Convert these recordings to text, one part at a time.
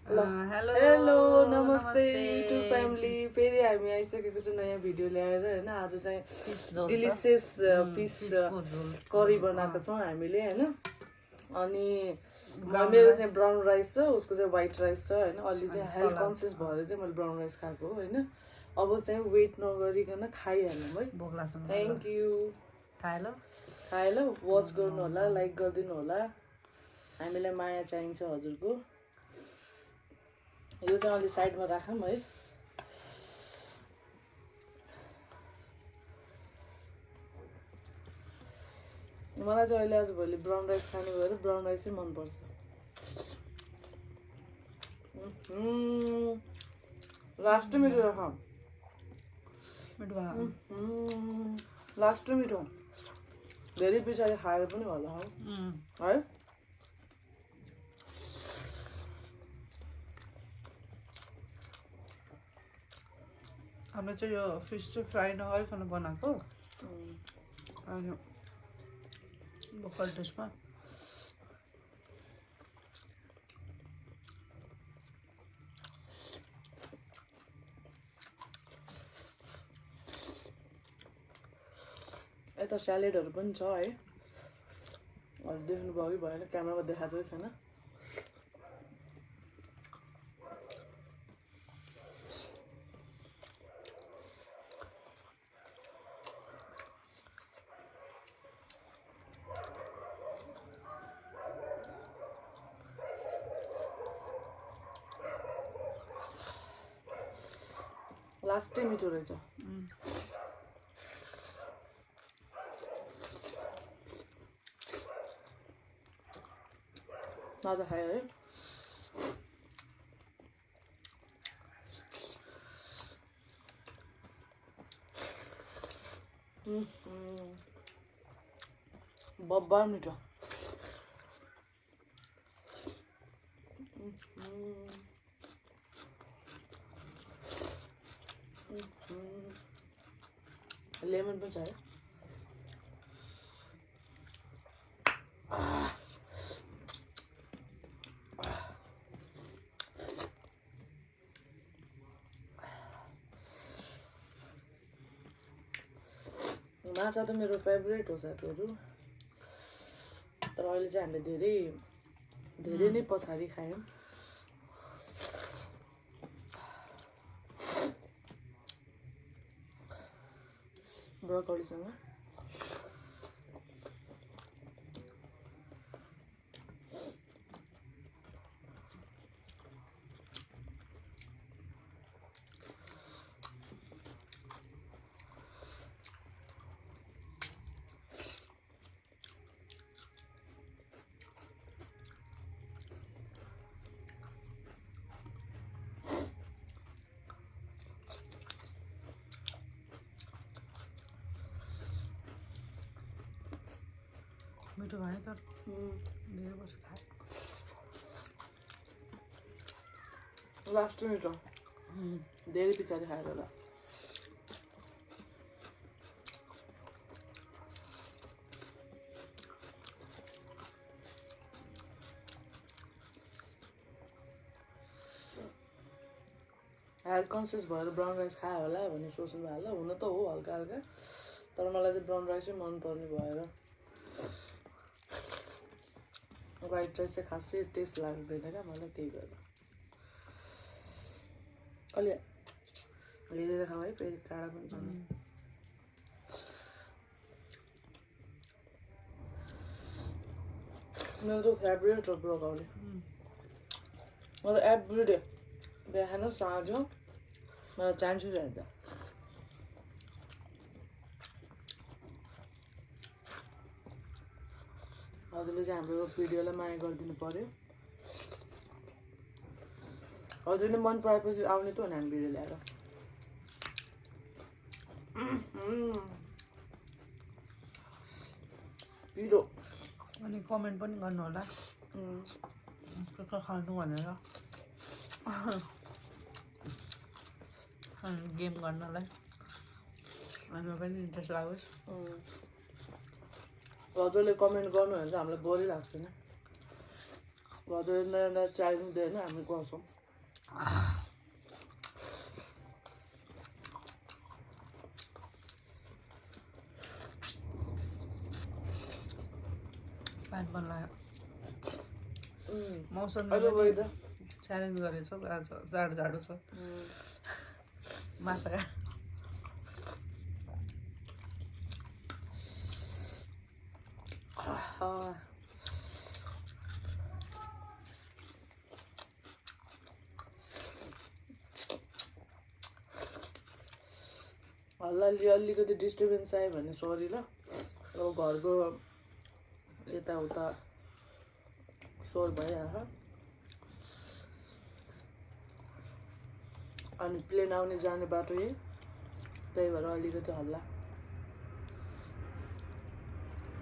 hello नमस्ते YouTube family फेरि हामी आइसकेको छु नयाँ भिडियो ल्याएर हैन आज चाहिँ डिलिसियस फिस करी बनाएको छौँ हामीले हैन अनि मेरो चाहिँ ब्राउन राइस छ उसको चाहिँ व्हाइट राइस छ हैन अलि चाहिँ हेल्थ कन्सियस भएर चाहिँ मैले ब्राउन राइस खाएको हैन अब चाहिँ वेट नगरिकन खाइहालौँ है थ्याङ्क यू खाए ल वाच गर्नु होला लाइक गरिदिनु होला हामीलाई माया चाहिन्छ हजुरको यो चाहिँ अलि साइडमा राखौँ है मलाई चाहिँ अहिले आज भोलि ब्राउन राइस खाने भएर ब्राउन राइसै मनपर्छ लास्ट मिठो राखौँ लास्ट मिठो धेरै पछाडि खाएर पनि होला है हामीले चाहिँ यो फिस चाहिँ फ्राई नगरिकन बनाएको अनि लोकल डिसमा यता स्यालेडहरू पनि छ है अहिले देख्नुभयो कि भएन क्यामेरामा देखाएको छैन लास्टै मिठो रहेछ मजा खायो है बब्बर मिठो लेमन पनि छ है माछा त मेरो फेभरेट हो साथीहरू तर अहिले चाहिँ हामीले धेरै नै पछाडि खायौँ ब्रोकोलीसँग मिठो भयो तर धेरै वर्ष खाएँ लास्ट मिठो धेरै पछाडि खाएर होला हेल्थ कन्सियस भएर ब्राउन राइस खायो होला भन्ने सोच्नु भयो होला हुन त हो हल्का हल्का तर मलाई चाहिँ ब्राउन राइसै मनपर्ने भएर व्हाइट राइस चाहिँ खासै टेस्ट लाग्दैन क्या मलाई त्यही भएर अलि हेरेर खाऊ है फेरि काँडा पनि छ मेरो त फेभरेट हो ब्रोकोली म त एभ्री डे बिहान साँझ मलाई चाहिन्छ चाहिन्छ हजुरले चाहिँ हाम्रो भिडियोलाई माया गरिदिनु पर्यो हजुरले मन पराएपछि आउने त हो नि हामी भिडियो ल्याएर पिरो अनि कमेन्ट पनि गर्नु होला के खानु भनेर गेम गर्नलाई हामीलाई पनि इन्ट्रेस्ट लागोस् हजुरले कमेन्ट गर्नु भने चाहिँ हामीलाई बोरिरहेको छैन हजुरले नयाँ नयाँ च्यालेन्ज दियो भने हामी गर्छौँ पानी मन लाग्यो मौसम अहिले वेदर च्यालेन्ज गरेछ आज जाडो जाडो छ माछा हल्लाले अलिकति डिस्टर्बेन्स आयो भने सरी ल अब घरको यताउता स्वर भइहाल्छ अनि प्लेन आउने जाने बाटो यही त्यही भएर अलिकति हल्ला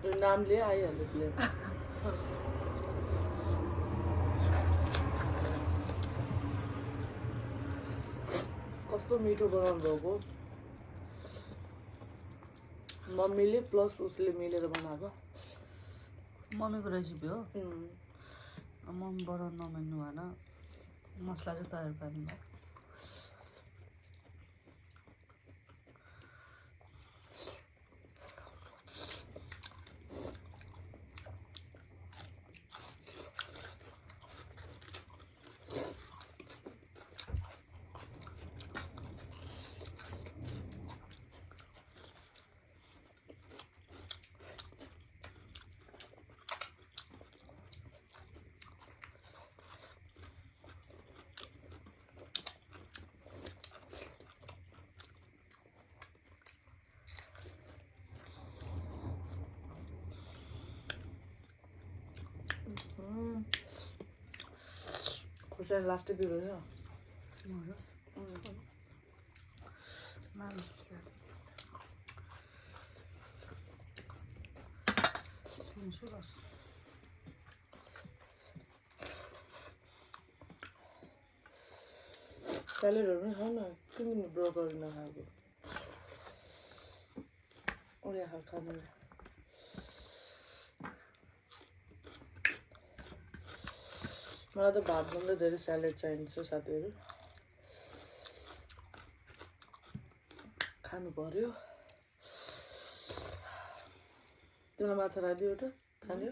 त्यो नामले आइहाल्यो प्लेन कस्तो मिठो बनाउनु भएको मम्मीले प्लस उसले मिलेर बनाएको मम्मीको रेसिपी हो मम्मी बनाउनु नमिल्नु भएन मसला चाहिँ तयार पार्नु भयो खुर्सानी लास्टै दिएको छ स्यालेडहरू पनि खाऊ न किन ब्रोकली नखाएको उनी खानु मलाई त भातभन्दा धेरै स्यालेड चाहिन्छ साथीहरू खानु पर्यो तिमीलाई माछा राखिदियो एउटा खाने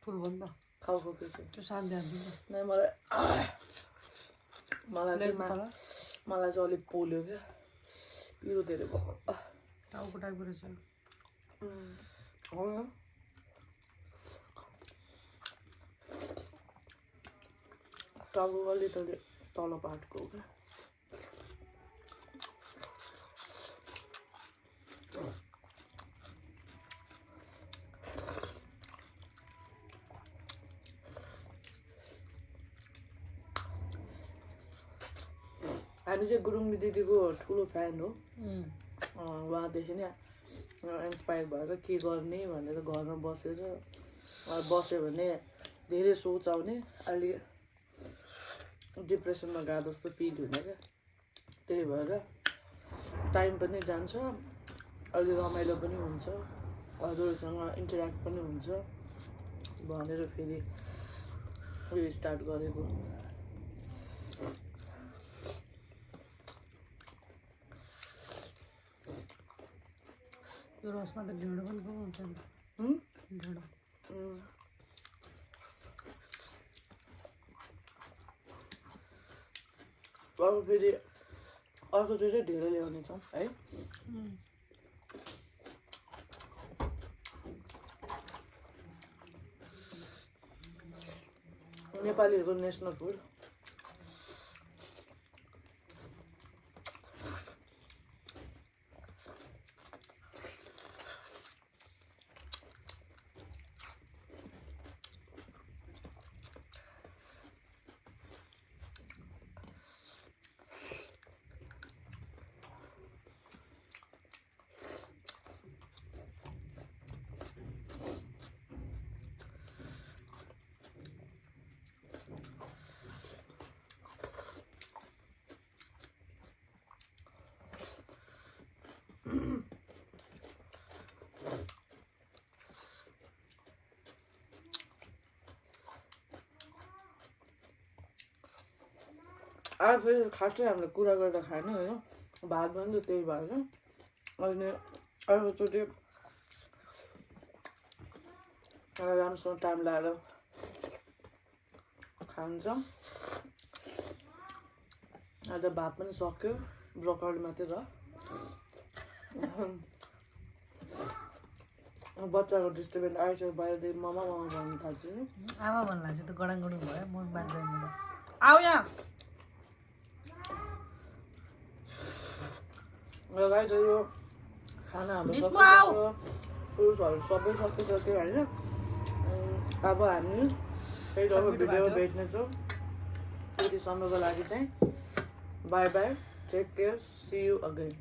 फुलभन्दा खाऊ खाऊ के छ त्यो शान्ति हाल्दिन्छ नै मलाई चाहिँ अलिक पोल्यो क्या पिरो धेरै भयो टाउको टाइपको रहेछ हो न टाउको अलि तल पाटको हो क्या हामी चाहिँ गुरुङ दिदीको ठुलो फ्यान हो उहाँदेखि नै इन्सपायर भएर के गर्ने भनेर घरमा बस्यो भने धेरै सोच आउने अलि डिप्रेसनमा गएको जस्तो फिल हुने क्या त्यही भएर टाइम पनि जान्छ अलि रमाइलो पनि हुन्छ हजुरसँग इन्टरेक्ट पनि हुन्छ भनेर फेरि उयो स्टार्ट गरेको यो रसमा त ढिँडो पनि पाउँछ ढिँडो अब फेरि अर्को चाहिँ ढिँडो ल्याउने छौँ है नेपालीहरूको नेसनल फुड अब फेरि खासै हामीले कुरा गरेर खाने होइन भात पनि त त्यही भएर अनि अर्कोचोटि राम्रोसँग टाइम लगाएर खान्छ आज भात पनि सक्यो ब्रोकली मात्रै र बच्चाको डिस्टर्बेन्स आइसक्यो बाहिरदेखि ममा भन्नु थाल्छ नि आमा भन्नु लाग्छ त गडाङगडुङ भयो म बाँच्दैन आऊ यहाँ र गाइस यो खाना हाम्रो फ्रुट्सहरू सबै सकिसक्यो होइन अब हामी फेरि अब भिडियो भेट्नेछौँ त्यति समयको लागि चाहिँ bye bye take care see you again